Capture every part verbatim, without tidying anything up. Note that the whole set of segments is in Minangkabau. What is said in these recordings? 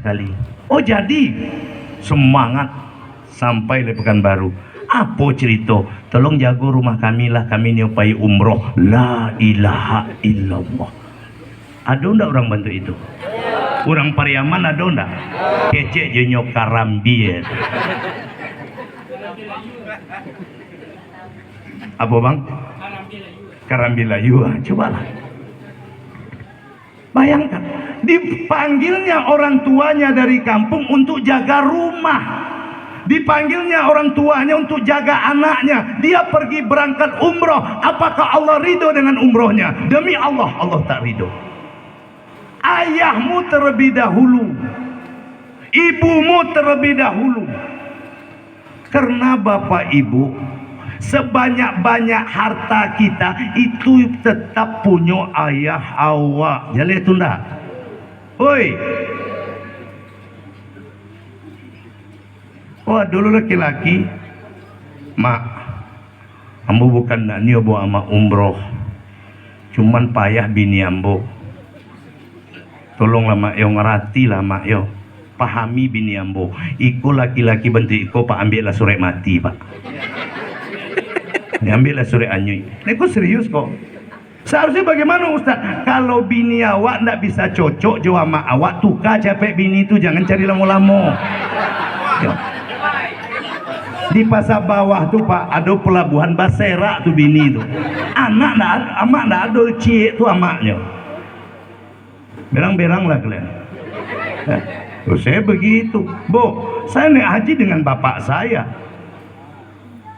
Kali. Oh, jadi. Semangat. Sampai di Pekanbaru. Apo cerito? Tolong jago rumah kami lah, kami nio pai umroh. La ilaha illallah. Ado ndak urang bantuak itu? Urang Pariaman ado ndak? Kecek jo nyo karambia tu. Apo, Bang? Karambia Layu, ah, cubalah. Bayangkan, dipanggilnya orang tuanya dari kampung untuk jaga rumah. Dipanggilnya orang tuanya untuk jaga anaknya. Dia pergi berangkat umroh. Apakah Allah ridho dengan umrohnya? Demi Allah, Allah tak ridho. Ayahmu terlebih dahulu, ibumu terlebih dahulu. Karena Bapak Ibu, sebanyak-banyak harta kita itu tetap punyo ayah awak. Jaleh tu ndak? Hoi. Wah, dulu laki-laki, Mak, ambo bukan nak nio bawa amak umroh, cuman payah bini ambo. Tolonglah, Mak, yo, ngaratilah, Mak, yo. Pahami bini ambo. Iko laki-laki bantuak iko, Pak, ambiaklah surek mati, Pak. Ni ambiaklah surek anyuik. Ni ko serius ko. Seharusnya bagaimana, Ustaz? Kalau bini awak ndak bisa cocok jo amak awak, tuka capek bini tu, jangan cari lamo-lamo. Yo. Di Pasar Bawah tu, Pak, ado pelabuhan, baserak tu bini tu. Anak ndak, amak ndak ado, ciek tu amaknyo. Berang-berang lah kalian. Ya. Terus saya begitu. "Bu, saya naik haji dengan bapak saya."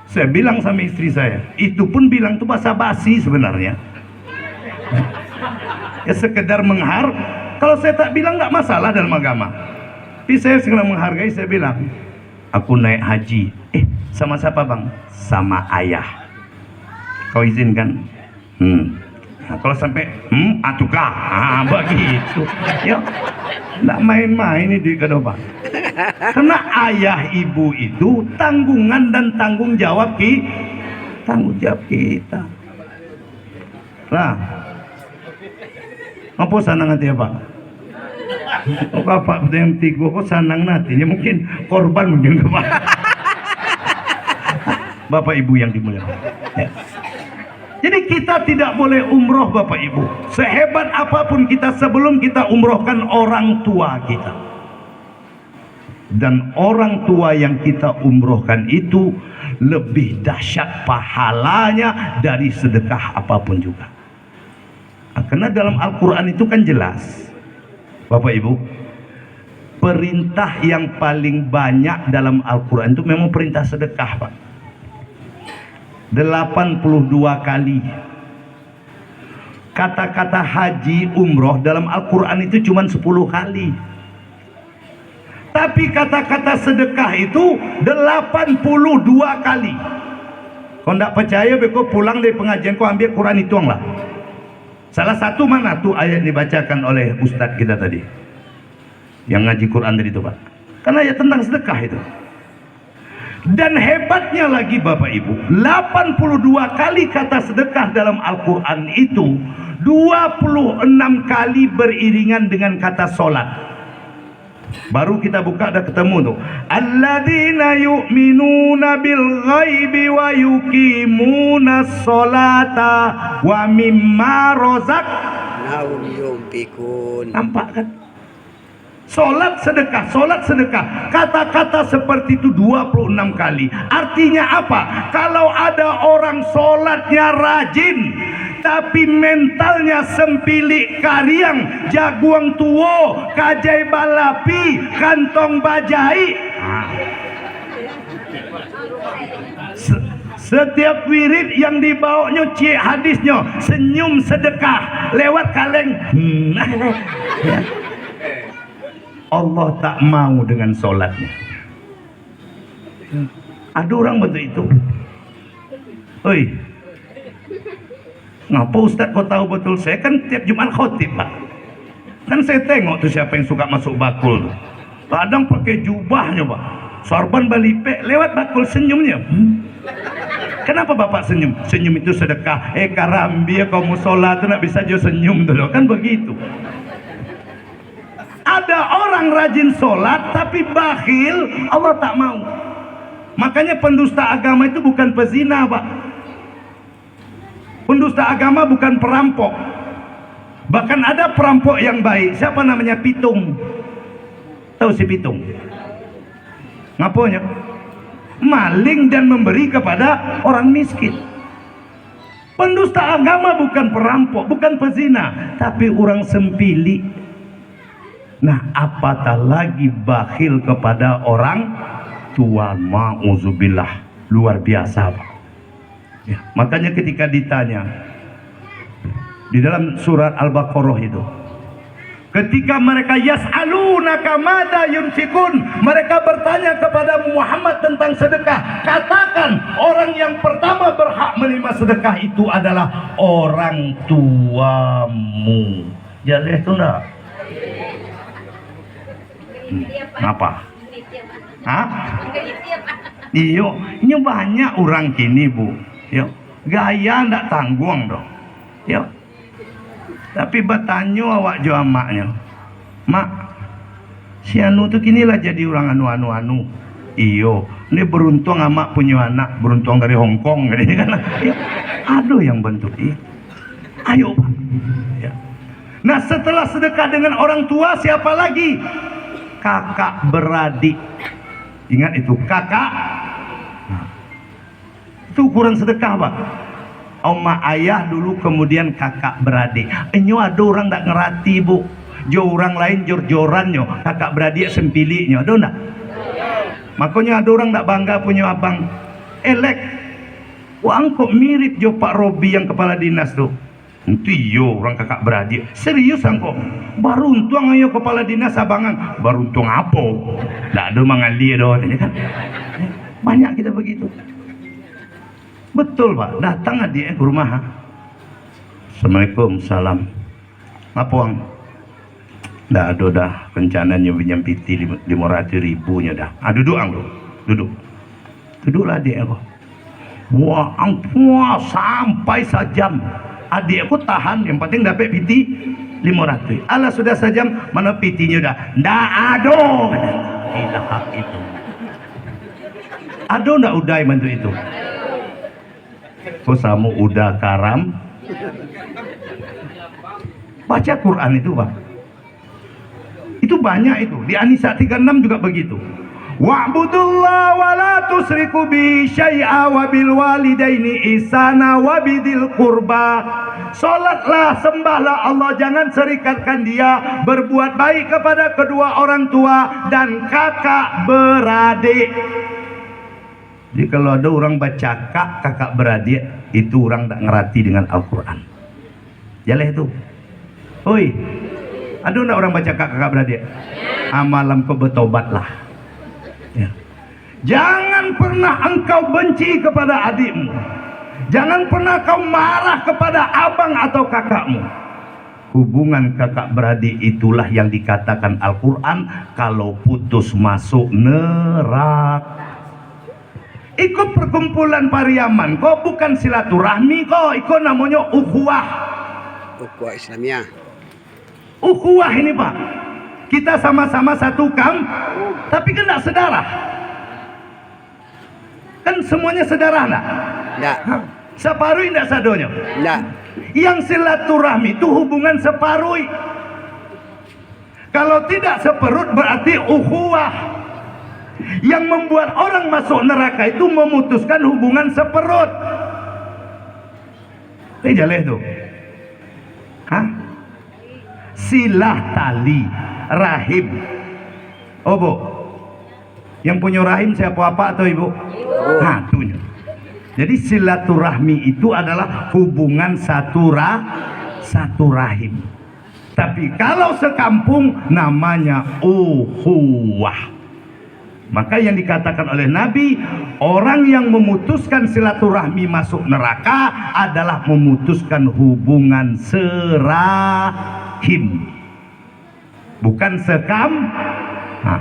Saya bilang sama istri saya, itu pun bilang tu basa-basi sebenarnya. Ya, sekedar menghar-, kalau saya tak bilang, nggak masalah dalam agama. Tapi saya sangat menghargai, saya bilang, "Aku naik haji." "Eh, sama siapa, Bang?" "Sama ayah." "Kau izinkan?" Hmm. Nah, kalau sampai, hmm, ah, tukar. Ah, begitu. Ya. Ndak main-main ni duit ka dopan. Karena ayah ibu itu tanggungan dan tanggung jawab ki-, tanggung jawab kita. Nah. Apa sanang hati apa? Oh, bapak yang tigo kok sanang nantinya, mungkin korban mungkin, Bapak. Bapak Ibu yang dimuliakan. Ya. Jadi kita tidak boleh umroh, Bapak Ibu. Sehebat apapun kita, sebelum kita umrohkan orang tua kita. Dan orang tua yang kita umrohkan itu lebih dahsyat pahalanya dari sedekah apapun juga. Nah, karena dalam Al-Quran itu kan jelas, Bapak Ibu, perintah yang paling banyak dalam Al-Quran itu memang perintah sedekah, Pak. Delapan puluh dua kali. Kata-kata haji, umroh dalam Al-Quran itu cuma sepuluh kali. Tapi kata-kata sedekah itu delapan puluh dua kali. Kau ndak percaya, beko pulang dari pengajian, kau ambil Quran, hituanglah. Salah satu mana tu ayat dibacakan oleh ustaz kita tadi, yang ngaji Quran tadi tu, Pak? Kan ayat tentang sedekah itu. Dan hebatnya lagi, Bapak Ibu, delapan puluh dua kali kata sedekah dalam Al-Quran itu, dua puluh enam kali beriringan dengan kata solat. Baru kita buka, dah ketemu tu. "Alladzina yu'minuna bil ghaibi wa yuqimunas sholata wa mimma rozak." Naum yunfikun. Nampak kan? Solat sedekah, solat sedekah. Kata-kata seperti itu dua puluh enam kali. Artinya apa? Kalau ada orang solatnya rajin, tapi mentalnya sempilik kariang, jaguang tuo, kajai balapi, kantong bajaik. Ah. Se-, setiap wirid yang dibawonyo, ciek hadisnyo, senyum sedekah, lewat kaleng. Hmm. Ya. Allah tak mau dengan solatnya. Ada orang betul itu. Oi, ngapa ustaz kau tahu betul? Saya kan tiap Jumat khotib, Pak. Kan saya tengok tu siapa yang suka masuk bakul tu. Kadang pakai jubahnyo, Pak. Sorban balipek, lewat bakul senyumnya. Hmm. Kenapa Bapak senyum? Senyum itu sedekah. Eh, karambia kau musola tu nak bisa jo senyum tu loh. Kan begitu. Ada orang rajin sholat tapi bakhil, Allah tak mau. Makanya pendusta agama itu bukan pezina, Pak. Pendusta agama bukan perampok. Bahkan ada perampok yang baik. Siapa namanya? Pitung. Tahu si Pitung? Ngaponyo? Maling dan memberi kepada orang miskin. Pendusta agama bukan perampok, bukan pezina, tapi urang sempilik. Nah, apatah lagi bakhil kepada orang tua. Ma'uzubillah. Luar biasa, Pak. Ya, makanya ketika ditanya di dalam surat Al-Baqarah itu, ketika mereka, "Yas'alunaka madza yunfikun," mereka bertanya kepada Muhammad tentang sedekah, katakan, orang yang pertama berhak menerima sedekah itu adalah orang tuamu. Jaleh tu ndak? Hmm, apa? Hah? Iyo, inyo banyak urang kini, Bu. Yo, gaya ndak tangguang doh. Yo. Tapi batanyo awak jo amaknyo, "Mak, si anu tu kini lah jadi urang anu, anu, anu." "Iyo, ni beruntuang amak punyo anak, beruntuang dari Hong Kong," kan. Ado yang bantuak, iyo. Ayo, Pak. Ya. Nah, setelah sedekah dengan orang tua, siapa lagi? Kakak beradik. Ingat itu, kakak. Nah, itu ukuran sedekah, Pak. Amak ayah dulu, kemudian kakak beradik. Inyo ado urang ndak ngerati, Bu. Jo urang lain jor-jorannyo, kakak beradik sempiliknyo. Ado ndak? Makonyo ado urang ndak bangga punyo abang. Elek. Wah, angkok mirip jo Pak Robi yang kepala dinas tu. Itu iyo, urang kakak beradik. Serius angkok. Baruntuang ayo kepala dinas abangan. Baruntuang apo? Ndak ado mangalia doh, katanya kan. Banyak kita begitu. Betul, Pak. Datang adiak ke rumah, ha. "Assalamualaikum." "Salam." "Ngapo, Ang?" "Ndak ado dah, rencananyo pinjam piti limo, limo ratuih ribu nyo dah." "Ah, duduak, Ang, tu. Duduak." Duduaklah adiak ko. Wah, ang puas sampai sajam. Adiak ko tahan, yang penting dapek piti limo ratuih. Alah, sudah sajam, "Mano pitinyo dah?" "Ndak ado," katanya. Ilah itu. Ado ndak udai bantuak itu? Ko samo uda karam. Baca Quran itu, Pak. Itu banyak itu. Di An-Nisa tiga enam juga begitu. "Wa'budullaha wa la tusyriku bihi syai'a wa bil walidaini ihsana wa bidzil qurba." Salatlah, sembahlah Allah, jangan serikatkan Dia, berbuat baik kepada kedua orang tua dan kakak beradik. Jadi, kalau ado urang bacakak kakak beradik, itu urang ndak ngerati dengan Al-Quran. Jaleh tu. Oi, ado ndak urang bacakak kakak beradik? Ah, malam ko betobatlah. Ya. Jangan pernah engkau benci kepada adikmu. Jangan pernah kau marah kepada abang atau kakakmu. Hubungan kakak beradik itulah yang dikatakan Al-Quran, kalau putus masuk neraka. Iko perkumpulan Pariaman ko bukan silaturahmi ko, iko namonyo ukhuwah. Ukhuwah Islamiah. Ukhuwah ini, Pak. Kita sama-sama satu kam-, tapi kan ndak sedarah. Kan semuanya sedarah ndak? Ndak. Ha, saparuik ndak sadonyo? Ndak. Yang silaturahmi itu hubungan saparuik. Kalau tidak seperut, berarti ukhuwah. Yang membuat orang masuk neraka itu memutuskan hubungan seperut. Ini jaleh tu. Hah? Silah tali rahim. Oh, Bu. Yang punyo rahim siapo, apak atau ibu? Ibu. Nah, tu nyo. Jadi, silaturahmi itu adalah hubungan satu ra-, satu rahim. Tapi kalau sekampung, namanya ukhuwah. Maka yang dikatakan oleh Nabi, orang yang memutuskan silaturahmi masuk neraka adalah memutuskan hubungan serahim. Bukan sekam-, ha.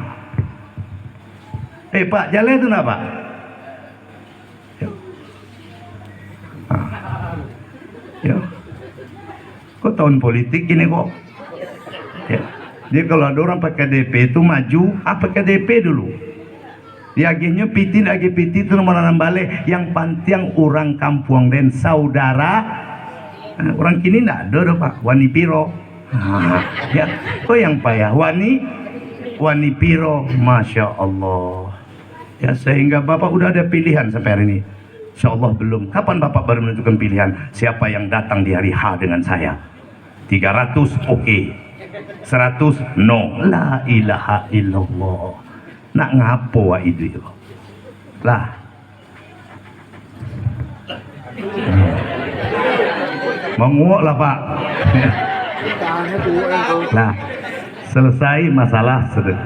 Eh, Pak, jaleh tu ndak, Pak? Yo. Ha. Yo. Kok tahun politik gini kok? Ya. Jadi kalau ada orang pakai D P tu maju, ah, pakai D P dulu. Diagihnyo piti, ndak agiah piti tu nomor anam baleh. Yang pantiang urang kampuang den, saudara. Ah, urang kini ndak ado doh, Pak. Wani piro? Ah, ya. Ko yang payah. Wani, wani piro? Masya Allah. Ya, sehingga Bapak udah ada pilihan sampai hari ini. Insya Allah belum. Kapan Bapak baru menentukan pilihan? Siapa yang datang di hari H dengan saya? Tiga ratus, oke. Seratus, no. La ilaha illallah. Nak ngapo awak iduik tu? Lah. Manguak lah, Pak. Lah. Selesai masalah sede-,